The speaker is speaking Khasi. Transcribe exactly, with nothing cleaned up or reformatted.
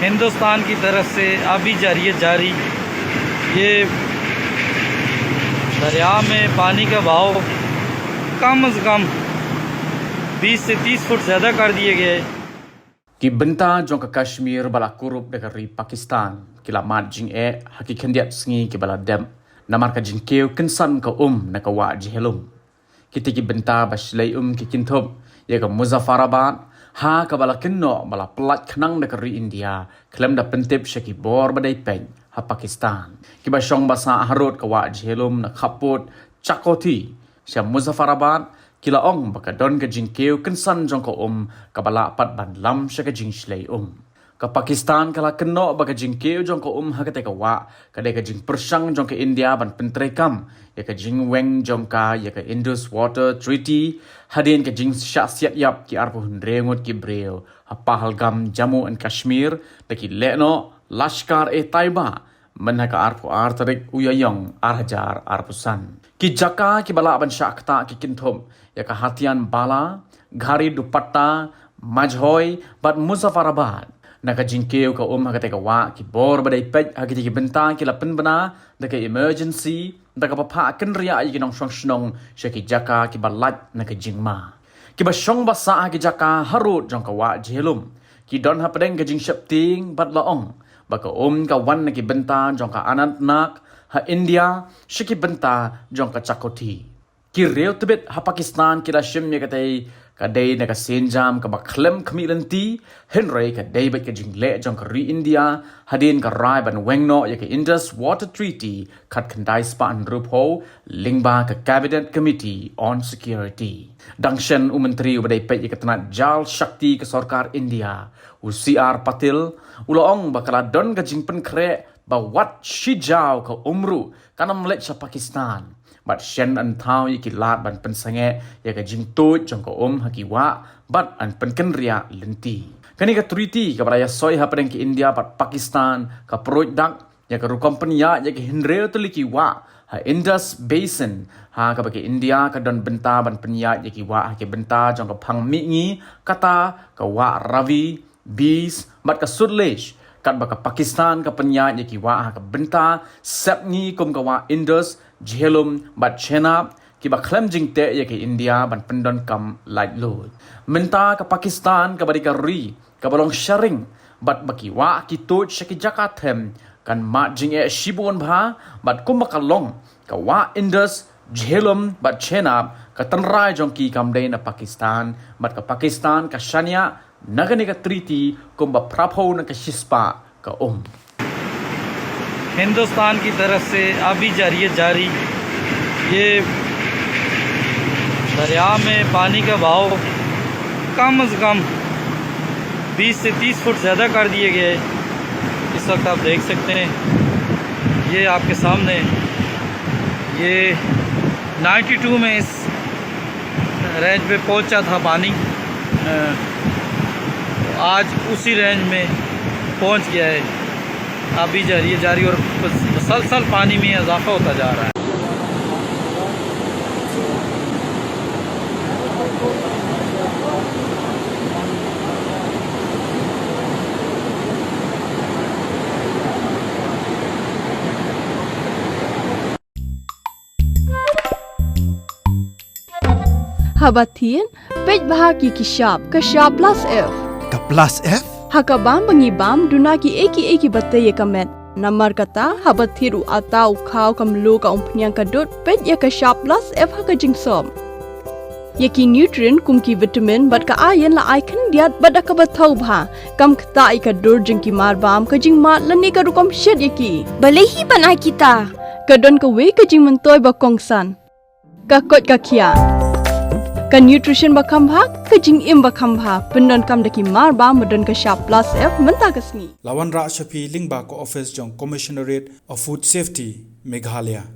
हिंदुस्तान की तरफ से अभी जारी है जारी। ये दरिया में पानी का बहाव कम से कम बीस से तीस फुट ज़्यादा कर दिए गए। Ki bynta jong ka Kashmir ba la kurup da ka ri Pakistan ki la mad jingeh ha ki khyndiat sngi ki ba la dep, namar ka jingkiew kynsan ka um na ka wah Jhelum. Kita ki bynta ba shlei um ki kynthup ïa ka Muzaffarabad, ha kaba la kynnoh ba la pyllait khnang da ka ri India khlem da pyntip sha ki bor ba dei peit ha Pakistan. Ki ba shong ba sah harud ka wah Jhelum na khappud Chakoti sha Muzaffarabad ki la ong ba ka don ka jingkiew kynsan jong ka um kaba lah pat ban lam sha ka jingshlei um. Ka Pakistan ka la kynnoh ba ka jingkiew jong ka um ha katei ka wah ka dei ka jingpyrshang jong ka India ban pyntreikam ïa ka jingweng jong ka ïa ka Indus Water Treaty hadien ka jingshah siat ïap ki arphew hynriew ngut ki briew ha Pahalgam, Jammu and Kashmir da ki lehnoh Lashkar-e-Taiba mynha ka arphew ar tarik u Ïaïong ar hajar arphew san. Ki jaka ki ba lah ban shah ktah ki kynthup ïa ka Hatian Bala, Ghari Dupatta, Majhoi bad Muzaffarabad. Na ka jingkiew ka um ha katei ka wah ki bor ba dei peit ha kitei ki bynta ki la pynbna da ka emergency da kaba phah kynriah ïa ki nongshong shnong sha ki jaka ki ba lait na ka jingma. Ki ba shong ba sah ha ki jaka harud jong ka wah Jhelum ki don hapdeng ka jingsheptieng bad la ong ba ka um ka wan na ki bynta jong ka Anantnag ha India sha ki bynta jong ka Chakoti. Ki riew tbit ha Pakistan ki la shim ïa katei ka dei na ka sienjam kaba khlem khmih lynti, hynrei ka dei beit ka jingleh jong ka ri India hadien ka rai ban weng noh ïa ka Indus Water Treaty khatkhyndai spah hynriewphew lyngba ka Cabinet Committee on Security. Dang shen u Myntri uba dei peit ïa ka tnat Jal Shakti ka Sorkar India, u C R Patil, u la ong ba ka la don ka jingpynkhreh ba wat shi jaw ka um ruh kan ym leit sha Pakistan. Bad shen yn thaw ïa ki lad ban pynsangeh ïa ka jingtuid jong ka um ha ki wah bad yn pynkynriah lynti. Kane ka treaty kaba la ïasoi hapdeng ka India bad Pakistan ka pruid dak ïa ka rukom pynïaid ïa ki hynriew tylli ki wah ha Indus Basin, ha kaba ka India ka don bynta ban pynïaid ïa ki wah ha ki bynta jong ka phang mihngi, kata ka wah Ravi, Beas bad ka Sutlej, katba ka Pakistan ka pynïaid ïa ki wah ha ka bynta sepngi kum ka wah Indus, Jhelum bad Chenab, ki ba khlem jingteh ïa ka India ban pyndonkam laitluid. Mynta ka Pakistan kaba dei ka ri kaba long sharing bad ba ki wah ki tuid sha ki jaka them kan mad jingeh shibun bha, bad kumba ka long ka wah Indus, Jhelum bad Chenab, ka tynrai jong ki kam dei na Pakistan, bad ka Pakistan ka shaniah na kane ka treaty kumba phraphew na ka shispah ka um. हिंदुस्तान की तरफ से अभी जारी है जारी। ये दरिया में पानी का बहाव कम से कम बीस से तीस फुट ज़्यादा कर दिए गए। इस वक्त आप देख सकते हैं, ये आपके सामने, ये नाइंटी टू में इस रेंज पे पहुंचा था पानी। अ, आज उसी रेंज में पहुंच गया है। अभी जारी है जारी और मुसलसल पानी में इजाफा होता जा रहा है। Haba thied, peit bha ki ki shap, ka shap plus F. Ka plus F? Ha ka bam ba ngi bam, duna ki ei ki ei ki ba tei ïa ka met. Namar kata, haba thied u atta u khaw ka mluh ka umphniang ka dud, peit ïa ka shap plus F ha ka jingsop. Ïa ki nutrient kum ki vitamin bad ka iron la ai khyndiat bad da kaba thaw bha. Kam ktah ïa ka dur jong ki marbam, ka jingmad lane ka rukom shet ïa ki. Balei hi ban ai kita? Ka don kawei ka jingmyntoi ba kongsan. Ka koit ka khiah. Ka nutrition ba kham bha, ka jingim ba kham bha. Pyndonkam da ki marbam ba don ka shap plus F mynta ka sngi. La wanrah sha phi lyngba ka office jong Commissionerate of Food Safety, Meghalaya.